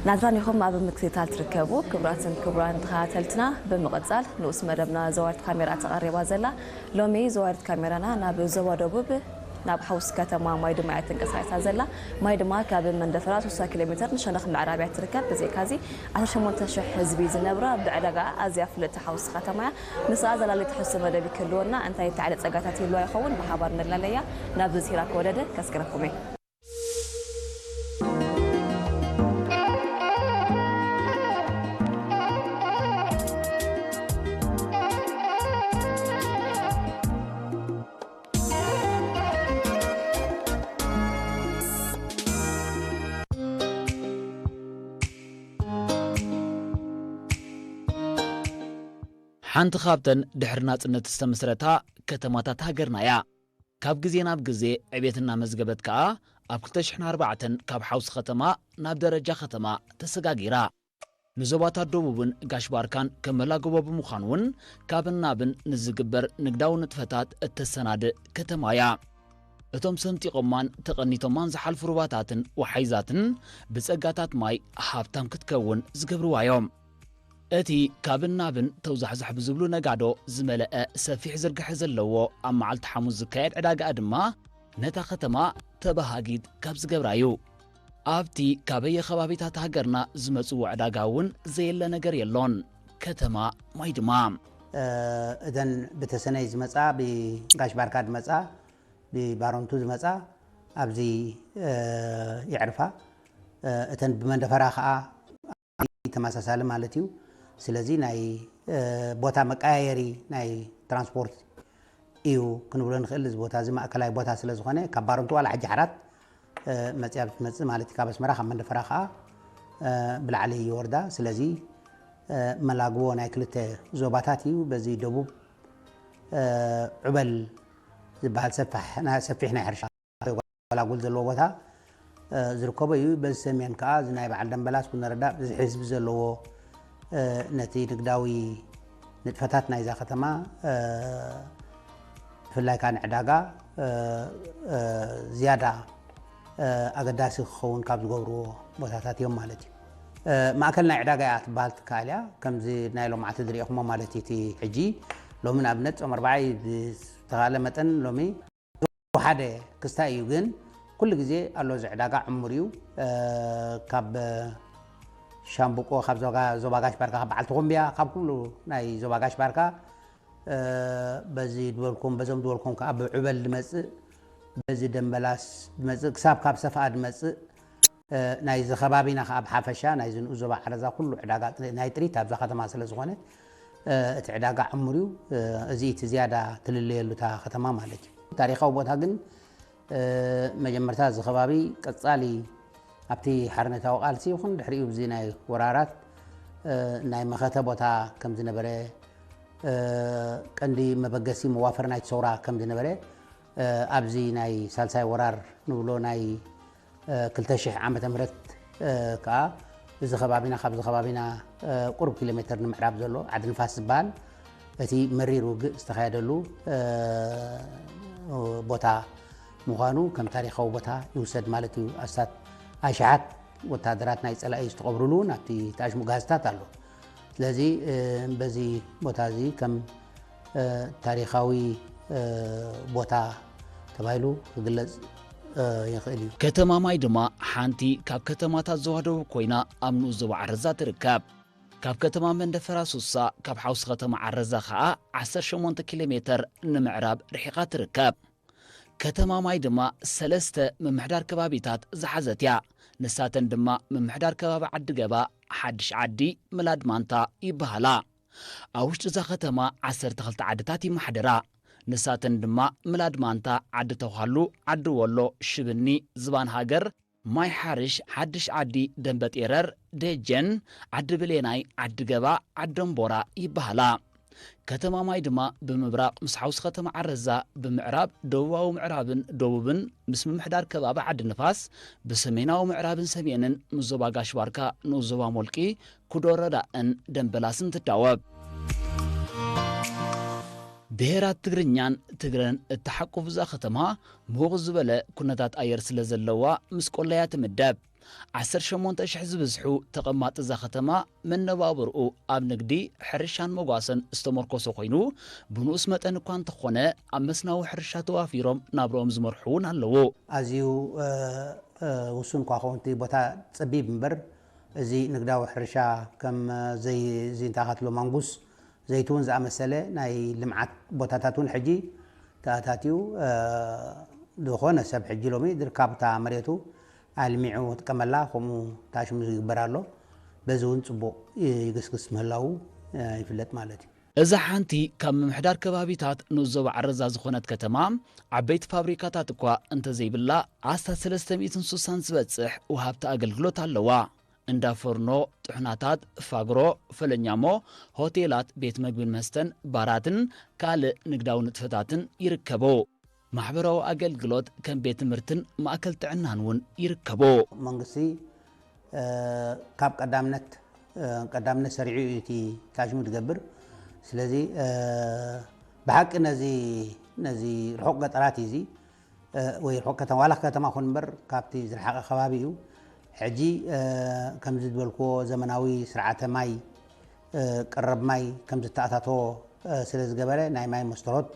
ናትራን ኢኹም ኣብ ምክትታል ትርከቡ። ክቡራትን ክቡራን ተኸታተልትና፣ ብምቕጻል ንኡስ መደብና ዘዋሪት ካሜራ ተቐሪባ ዘላ። ሎሚ ዘዋሪት ካሜራና ናብ ዞባ ደቡብ፣ ናብ ሓውሲ ከተማ ማይ ድማ እያ ተንቀሳቒሳ ዘላ። ማይ ድማ ካብ መንደፈራ ሶስት ኪሎ ሜትር ንሸነኽ ምዕራብ እያ ትርከብ። ብዘይካዚ፣ ዓሰርተ ሸሞንተ ሽሕ ህዝቢ ዝነብራ፣ ብዕዳጋ ኣዝያ ፍልጥቲ ሓውሲ ከተማ እያ። ምስኣ ዘላለይ ትሕዝቶ መደብ ይክህልወና። እንታይ ተዓለ ጸጋታት ይህልዋ ይኸውን? ብሓባር ነላለያ። ናብ ዝቲራ ከወደደ ከስግረኩም እየ። ሓንቲ ካብተን ድሕሪ ናጽነት ዝተመስረታ ከተማታት ሃገርና እያ። ካብ ግዜ ናብ ግዜ ዕቤት እናመዝገበት ከኣ፣ ኣብ ክልተ ሽሕን ኣርባዕተን ካብ ሓውሲ ከተማ ናብ ደረጃ ከተማ ተሰጋጊራ። ንዞባታት ደቡብን ጋሽ ባርካን ከም መላግቦ ብምዃን እውን፣ ካብን ናብን ንዝግበር ንግዳዊ ንጥፈታት እተሰናድእ ከተማ እያ። እቶም ሰንጢቖማን ተቐኒቶማን ዝሓልፉ ሩባታትን ወሓይዛትን ብጸጋታት ማይ ሃብታም ክትከውን ዝገብርዋ እዮም። እቲ ካብን ናብን ተውዛሕዛሕ ብዝብሉ ነጋዶ ዝመልአ ሰፊሕ ዝርግሐ ዘለዎ ኣብ መዓልቲ ሓሙስ ዝካየድ ዕዳጋ ድማ ነታ ከተማ ተበሃጊት ካብ ዝገብራ እዩ። ኣብቲ ካበየ ከባቢታት ሃገርና ዝመጽዎ ዕዳጋ እውን ዘየለ ነገር የሎን። ከተማ ማይ ድማ። እ፣ እተን ብተሰነይ ዝመጻ፣ ብጋሽ ባርካ ዝመጻ፣ ብባሮንቱ ዝመጻ ኣብዚ፣ እ፣ የዕርፋ። እ፣ እተን ብመንደፈራ ከኣ ተመሳሳሊ ማለት እዩ። ስለዚ ናይ፣ እ፣ ቦታ መቀያየሪ ናይ ትራንስፖርት እዩ ክንብሎ ንኽእል። እዚ ቦታ እዚ ማእከላይ ቦታ ስለ ዝኾነ፣ ካብ ባረንቱ ዋላ ሕጂ ሓራት፣ እ፣ መጽያ ብትመጽእ ማለት እዩ። ካብ ኣስመራ፣ ካብ መንደፈራ ከኣ፣ እ፣ ብላዕሊ ይወርዳ። ስለዚ፣ እ፣ መላግቦ ናይ ክልተ ዞባታት እዩ። በዚ ደቡብ፣ እ፣ ዑበል ዝበሃል ሰፋሕ፣ ና-፣ ሰፊሕ ናይ ሕርሻ ጎላጉል ዘለዎ ቦታ፣ እ፣ ዝርከቦ እዩ። በዚ ሰሜን ከኣ እዚ ናይ በዓል ደምበላስ ኩነረዳ ብዝሒ ህዝቢ ዘለዎ፣ እ፣ ነቲ ንግዳዊ ንጥፈታት ናይዛ ከተማ፣ እ፣ ብፍላይ ከኣ ንዕዳጋ፣ እ፣ እ፣ ዝያዳ፣ እ፣ ኣገዳሲ ክኸውን ካብ ዝገብርዎ ቦታታት እዮም ማለት እዩ። እ፣ ማእከል ናይ ዕዳጋ እያ ትበሃል ትከኣል እያ። ከምዚ ናይ ሎማዓቲ ዝሪእኹሞ ማለት እዩ። እቲ ሕጂ ሎሚ ንኣብነት ጾም ኣርባዓ እዩ። ብዝተኻእለ መጠን ሎሚ ሓደ ክስታይ እዩ፣ ግን ኩሉ ግዜ ኣሎ እዚ ዕዳጋ ዕሙር እዩ። እ፣ ካብ ሻምብቆ፣ ካብ ዞጋ-፣ ዞባ ጋሽ ባርካ፣ ካብ በዓል ተኾምቢያ፣ ካብ ኩሉ ናይ ዞባ ጋሽ ባርካ፣ እ፣ በዚ ዝበልኩም፣ በዞም ዝበልኩም ከኣ ብዑበል ዝመጽእ፣ በዚ ደምበላስ ዝመጽእ፣ ክሳብ ካብ ሰፍኣ ዝመጽእ፣ እ፣ ናይዚ ከባቢና ከኣ ብሓፈሻ ናይዚ ንኡስ ዞባ ዓረዛ ኩሉ ዕዳጋ ጥሪ-፣ ናይ ጥሪት ኣብዛ ከተማ ስለ ዝኾነ፣ እ፣ እቲ ዕዳጋ ዕሙር እዩ። እ፣ እዚ እቲ ዝያዳ ትልለየሉ እታ ከተማ ማለት እዩ። ታሪኻዊ ቦታ ግን፣ እ፣ መጀመርታ እዚ ከባቢ ቀጻሊ ኣብቲ ሓርነታዊ ቃልሲ ይኹን ድሕሪኡ ብዚ ናይ ወራራት፣ እ፣ ናይ መኸተ ቦታ ከም ዝነበረ፣ እ፣ ቀንዲ መበገሲ መዋፈር ናይቲ ሰውራ ከም ዝነበረ፣ እ፣ ኣብዚ ናይ ሳልሳይ ወራር ንብሎ ናይ እ፣ ክልተ ሽሕ ዓመተ ምህረት፣ እ፣ ከኣ እዚ ከባቢና፣ ካብዚ ከባቢና፣ እ፣ ቁሩብ ኪሎ ሜተር ንምዕራብ ዘሎ ዓዲ ንፋስ ዝበሃል፣ እቲ መሪር ውግእ ዝተኻየደሉ፣ እ፣ ቦታ ምዃኑ ከም ታሪኻዊ ቦታ ይውሰድ ማለት እዩ። ኣስታት ኣሽሓት ወታደራት ናይ ጸላኢ ዝተቐብሩሉ እውን ኣብቲ ተኣሽሙ ጋዝታት ኣሎ። ስለዚ፣ እ፣ በዚ ቦታ እዚ ከም፣ እ፣ ታሪኻዊ፣ እ፣ ቦታ ተባሂሉ ክግለጽ፣ እ፣ ይኽእል እዩ። ከተማ ማይ ድማ ሓንቲ ካብ ከተማታት ዞባ ደቡብ ኮይና ኣብ ንኡስ ዞባ ዓረዛ ትርከብ። ካብ ከተማ መንደፈራ ሱሳ፣ ካብ ሓውሲ ከተማ ዓረዛ ኸኣ ዓሰርተ ሸሞንተ ኪሎ ሜተር ንምዕራብ ርሒቓ ትርከብ። ከተማ ማይ ድማ ሰለስተ ምምሕዳር ከባቢታት ዝሓዘት እያ። ንሳተን ድማ ምምሕዳር ከባቢ ዓዲ ገባ፣ ሓድሽ ዓዲ፣ ምላድ ማንታ ይበሃላ። ኣብ ውሽጢ እዛ ከተማ ዓሰርተ ክልተ ዓድታት ይመሓደራ። ንሳተን ድማ ምላድ ማንታ፣ ዓዲ ተዃሉ፣ ዓዲ ወሎ፣ ሽብኒ፣ ዝባን ሃገር፣ ማይ ሓርሽ፣ ሓድሽ ዓዲ፣ ደንበ ጤረር፣ ደጀን፣ ዓዲ ብሌናይ፣ ዓዲ ገባ፣ ዓዲ ኣምቦራ ይበሃላ። ከተማ ማይ ድማ ብምብራቕ ምስ ሓውሲ ከተማ ዓረዛ፣ ብምዕራብ ደቡባዊ ምዕራብን ደቡብን ምስ ምምሕዳር ከባቢ ዓዲ ንፋስ፣ ብሰሜናዊ ምዕራብን ሰሜንን ምስ ዞባ ጋሽ ባርካ፣ ንኡስ ዞባ ሞልቂ፣ ኩዶ ረዳእን ደንበላስን ትዳወብ። ብሄራት ትግርኛን ትግረን እተሓቁፍ እዛ ከተማ፣ ምዉቕ ዝበለ ኩነታት ኣየር ስለ ዘለዋ፣ ምስ ቆላያ ትምደብ። ዓሰርተ ሸሞንተ ሽሕ ዝብዝሑ ተቐማጢ እዛ ከተማ መነባብርኡ ኣብ ንግዲ፣ ሕርሻን መጓሰን ዝተመርኮሰ ኮይኑ፣ ብንኡስ መጠን እኳ እንተኾነ ኣብ መስናዊ ሕርሻ ተዋፊሮም ናብርኦም ዝመርሑ እውን ኣለዉ። ኣዝዩ ውሱን እኳ ኸውን እቲ ቦታ ጸቢብ እምበር፣ እዚ ንግዳዊ ሕርሻ ከም ዘይንታኻትሎ ማንጉስ ዘይትውን ዝኣመሰለ ናይ ልምዓት ቦታታት እውን ሕጂ ተኣታትዩ። ዝኾነ ሰብ ሕጂ ሎሚ ድርካብ እታ መሬቱ ኣልሚዑ ጥቀመላ፣ ከምኡ ታሽሙ ዝግበር ኣሎ። በዚ እውን ጽቡቕ ይግስግስ ምህላዉ ይፍለጥ ማለት እዩ። እዛ ሓንቲ ካብ ምምሕዳር ከባቢታት ንኡስ ዞባ ዓረዛ ዝኾነት ከተማ፣ ዓበይቲ ፋብሪካታት እኳ እንተዘይብላ፣ ኣስታት ሰለስተ ሚእትን ስሳን ዝበጽሕ ወሃብቲ ኣገልግሎት ኣለዋ። እንዳ ፎርኖ፣ ጥሑናታት፣ ፋግሮ፣ ፈለኛሞ፣ ሆቴላት፣ ቤት መግብን መስተን፣ ባራትን ካልእ ንግዳዊ ንጥፈታትን ይርከቦ። ማሕበራዊ ኣገልግሎት ከም ቤት ትምህርትን ማእከል ጥዕናን እውን ይርከቦ። መንግስቲ ካብ ቀዳምነት ቀዳምነት ሰሪዑ እዩ እቲ ታሽሙ ትገብር። ስለዚ ብሓቂ ነዚ ነዚ ርሑቕ ገጠራት እዩ እዚ ወይ ርሑቕ ከተማ፣ ዋላ ከተማ ኹን እምበር ካብቲ ዝረሓቐ ከባቢ እዩ። ሕጂ ከምዚ ዝበልክዎ ዘመናዊ ስርዓተ ማይ፣ ቀረብ ማይ ከም ዝተኣታተዎ ስለ ዝገበረ ናይ ማይ መስተሮት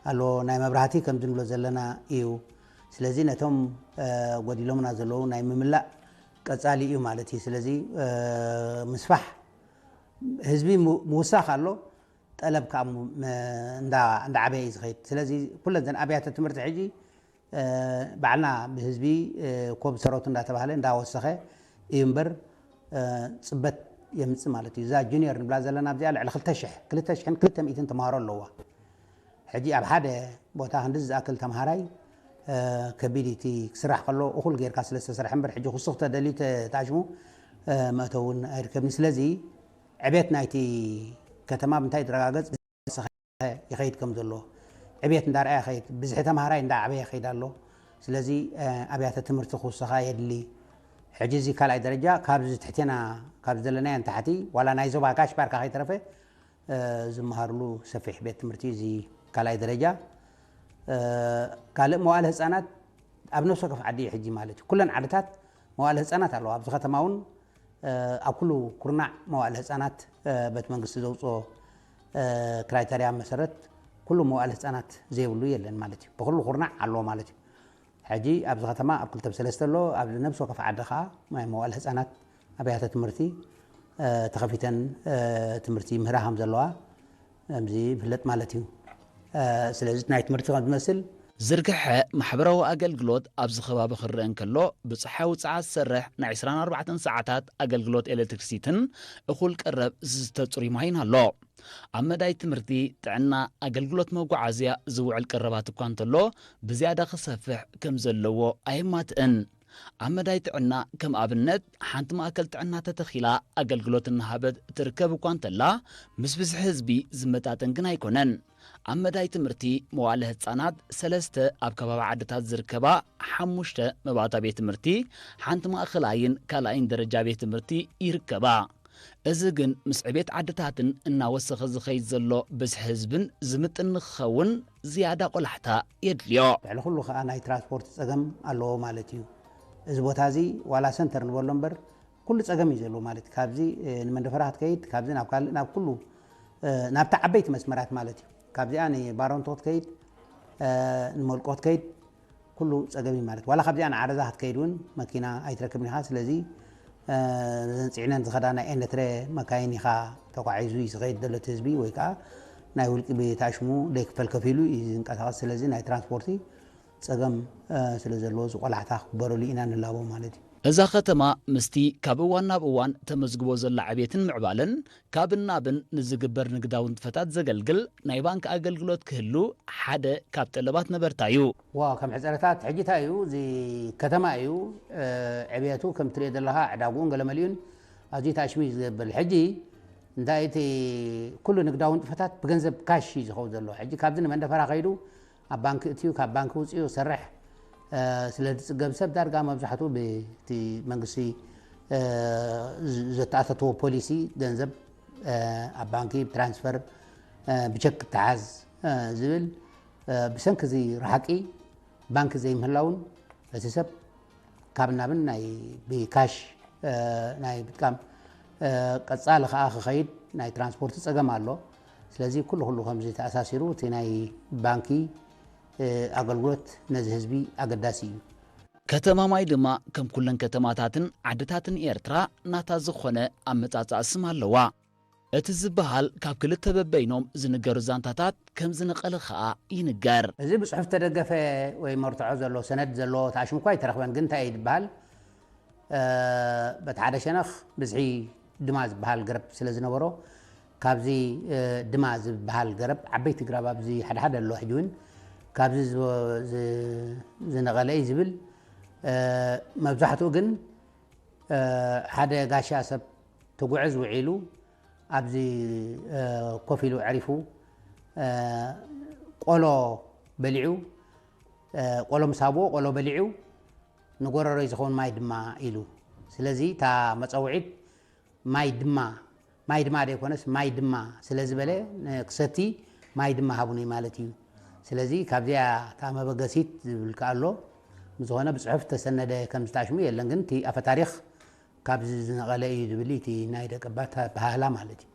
ኣሎ፣ ናይ መብራህቲ ከምዚ ንብሎ ዘለና እዩ። ስለዚ ነቶም ጎዲሎምና ዘለዉ ናይ ምምላእ ቀጻሊ እዩ ማለት እዩ። ስለዚ ምስፋሕ ህዝቢ ምውሳኽ ኣሎ፣ ጠለብ ከዓ እንዳዓበየ እዩ ዝኸይድ። ስለዚ ኩለን ዘን ኣብያተ ትምህርቲ ሕጂ ባዕልና ብህዝቢ ኮብ ሰረቱ እንዳተባህለ እንዳወሰኸ እዩ እምበር ጽበት የምጽእ ማለት እዩ። እዛ ጁኒየር ንብላ ዘለና ኣብዚኣ ልዕሊ ክልተ ሽሕ፣ ክልተ ሽሕን ክልተ ሚእትን ተምሃሮ ኣለዋ። ሕጂ ኣብ ሓደ ቦታ ክንዲ ዝኣክል ተምሃራይ ከቢድ እቲ ክስራሕ ከሎ እኹል ጌርካ ስለ ዝተሰርሐ እምበር ሕጂ ክሱኽ ተደልዩ ተታሽሙ መእተውን ኣይርከብን። ስለዚ ዕቤት ናይቲ ከተማ ብምንታይ ይረጋገጽ? ይኸይድ ከም ዘሎ ዕቤት እንዳርኣየ ይኸይድ፣ ብዝሒ ተምሃራይ እንዳዓበየ ይኸይድ ኣሎ። ስለዚ ኣብያተ ትምህርቲ ክውሰኻ የድሊ። ሕጂ እዚ ካልኣይ ደረጃ ካብዚ ትሕቴና ካብ ዘለናዮ ንታሕቲ ዋላ ናይ ዞባ ጋሽ ባርካ ከይተረፈ ዝመሃርሉ ሰፊሕ ቤት ትምህርቲ እዚ ካልኣይ ደረጃ። ካልእ መዋእለ ህፃናት ኣብ ነፍሲ ወከፍ ዓዲ እዩ ሕጂ ማለት እዩ። ኩለን ዓድታት መዋእለ ህፃናት ኣለዋ። ኣብዚ ከተማ እውን ኣብ ኩሉ ኩርናዕ መዋእለ ህፃናት በቲ መንግስቲ ዘውፅኦ ክራይተርያ መሰረት ኩሉ መዋእለ ህፃናት ዘይብሉ የለን ማለት እዩ። ብኩሉ ኩርናዕ ኣለዎ ማለት እዩ። ሕጂ ኣብዚ ከተማ ኣብ ክልተ ብሰለስተ ኣሎ። ኣብ ነብሲ ወከፍ ዓዲ ከዓ ናይ መዋእለ ህፃናት ኣብያተ ትምህርቲ ተኸፊተን ትምህርቲ ይምህራ ከም ዘለዋ ከምዚ ይፍለጥ ማለት እዩ። ስለዚ ናይ ትምህርቲ ከም ዝመስል ዝርግሐ ማሕበራዊ ኣገልግሎት ኣብዚ ከባቢ ክረአ እንከሎ፣ ብፀሓይ ውፅዓት ዝሰርሕ ናይ ዕስራን ኣርባዕተን ሰዓታት ኣገልግሎት ኤሌክትሪክሲትን እኹል ቀረብ ዝስተ ፅሩይ ማይን ኣሎ። ኣብ መዳይ ትምህርቲ፣ ጥዕና፣ ኣገልግሎት መጓዓዝያ ዝውዕል ቀረባት እኳ እንተሎ፣ ብዝያዳ ክሰፍሕ ከም ዘለዎ ኣየማትእን። ኣብ መዳይ ጥዕና፣ ከም ኣብነት፣ ሓንቲ ማእከል ጥዕና ተተኺላ ኣገልግሎት እናሃበት ትርከብ እኳ እንተላ፣ ምስ ብዝሒ ህዝቢ ዝመጣጠን ግን ኣይኮነን። ኣብ መዳይ ትምህርቲ፣ መዋእለ ህጻናት ሰለስተ፣ ኣብ ከባቢ ዓድታት ዝርከባ ሓሙሽተ መባእታ ቤት ትምህርቲ፣ ሓንቲ ማእከላይን ካልኣይን ደረጃ ቤት ትምህርቲ ይርከባ። እዚ ግን ምስ ዕቤት ዓድታትን እናወሰኸ ዝኸይድ ዘሎ ብዝሒ ህዝብን ዝምጥን ንክኸውን ዝያዳ ቆላሕታ የድልዮ። ልዕሊ ኩሉ ከኣ ናይ ትራንስፖርት ጸገም ኣለዎ ማለት እዩ። እዚ ቦታ እዚ ዋላ ሰንተር ንበሎ እምበር ኩሉ ጸገም እዩ ዘለዎ ማለት እዩ። ካብዚ ንመንደፈራ ክትከይድ፣ ካብዚ ናብ ካልእ፣ ናብ ኩሉ ናብቲ ዓበይቲ መስመራት ማለት እዩ። ካብዚኣ ንባረንቶ ክትከይድ፣ ንመልቆ ክትከይድ ኩሉ ጸገም እዩ ማለት። ዋላ ካብዚኣ ንዓረዛ ክትከይድ እውን መኪና ኣይትረክብን ኢኻ። ስለዚ ዘን ጽዒነን ዝኸዳ ናይ ኤነትረ መካይን ኢኻ ተጓዒዙ እዩ ዝኸይድ ዘሎ እቲ ህዝቢ፣ ወይ ከዓ ናይ ውልቂ ቤት ኣሽሙ ደይክፈል ከፊሉ እዩ ዝንቀሳቐስ። ስለዚ ናይ ትራንስፖርቲ ጸገም ስለ ዘለዎ እዚ ቆላሕታ ክግበረሉ ኢና ንላቦ ማለት እዩ። እዛ ከተማ ምስቲ ካብ እዋን ናብ እዋን ተመዝግቦ ዘላ ዕቤትን ምዕባለን ካብን ናብን ንዝግበር ንግዳዊ ንጥፈታት ዘገልግል ናይ ባንክ ኣገልግሎት ክህሉ ሓደ ካብ ጠለባት ነበርታ እዩ። ዋ ከም ሕፀረታት ሕጂ እንታይ እዩ እዚ ከተማ እዩ ዕብየቱ ከም ትሪኦ ዘለኻ ዕዳጉኡን ገለመሊኡን ኣዝዩ ታሽሙ እዩ ዝብል። ሕጂ እንታይ እቲ ኩሉ ንግዳዊ ንጥፈታት ብገንዘብ ካሽ እዩ ዝኸውን ዘሎ። ሕጂ ካብዚ ንመንደፈራ ከይዱ ኣብ ባንኪ እትዩ፣ ካብ ባንኪ ውፅኡ ሰርሕ ስለ ዝፅገብ ሰብ ዳርጋ መብዛሕትኡ ብቲ መንግስቲ ዘተኣታተዎ ፖሊሲ ገንዘብ ኣብ ባንኪ ብትራንስፈር ብቸክ ክተሓዝ ዝብል ብሰንኪ እዚ ረሓቂ ባንኪ ዘይምህላውን እቲ ሰብ ካብ ናብን ናይ ብካሽ ናይ ምጥቃም ቀፃሊ ከዓ ክኸይድ ናይ ትራንስፖርት ፀገም ኣሎ። ስለዚ ኩሉ ኩሉ ከምዚ ተኣሳሲሩ እቲ ናይ ባንኪ ኣገልግሎት ነዚ ህዝቢ ኣገዳሲ እዩ። ከተማ ማይ ድማ ከም ኩለን ከተማታትን ዓድታትን ኤርትራ ናታ ዝኾነ ኣመጻጽኣ ስም ኣለዋ። እቲ ዝበሃል ካብ ክልተ በበይኖም ዝንገሩ ዛንታታት ከም ዝነቐለ ኸኣ ይንገር። እዚ ብጽሑፍ ተደገፈ ወይ መርትዖ ዘሎ ሰነድ ዘሎ ተኣሽሙ እኳ ኣይተረኽበን፣ ግን እንታይ እዩ ዝበሃል? በቲ ሓደ ሸነኽ ብዝሒ ድማ ዝበሃል ገረብ ስለ ዝነበሮ ካብዚ ድማ ዝበሃል ገረብ ዓበይቲ ግራብ ኣብዚ ሓደ ሓደ ኣሎ ሕጂ እውን ካብዚ ዝነቐለ እዩ ዝብል። መብዛሕትኡ ግን ሓደ ጋሻ ሰብ ትጉዕዝ ውዒሉ ኣብዚ ኮፍ ኢሉ ዕሪፉ ቆሎ በሊዑ ቆሎ ምስ ሃብዎ ቆሎ በሊዑ ንጎረሮይ ዝኸውን ማይ ድማ ኢሉ። ስለዚ እታ መፀውዒት ማይ ድማ ማይ ድማ ዘይኮነስ ማይ ድማ ስለ ዝበለ ክሰቲ ማይ ድማ ሃቡኒ ማለት እዩ። ስለዚ ካብዚኣ እታ መበገሲት ዝብል ከኣ ኣሎ። ብዝኾነ ብፅሑፍ ተሰነደ ከም ዝተኣሽሙ የለን፣ ግን እቲ ኣፈ ታሪኽ ካብዚ ዝነቐለ እዩ ዝብል እቲ ናይ ደቀባት ኣበሃህላ ማለት እዩ።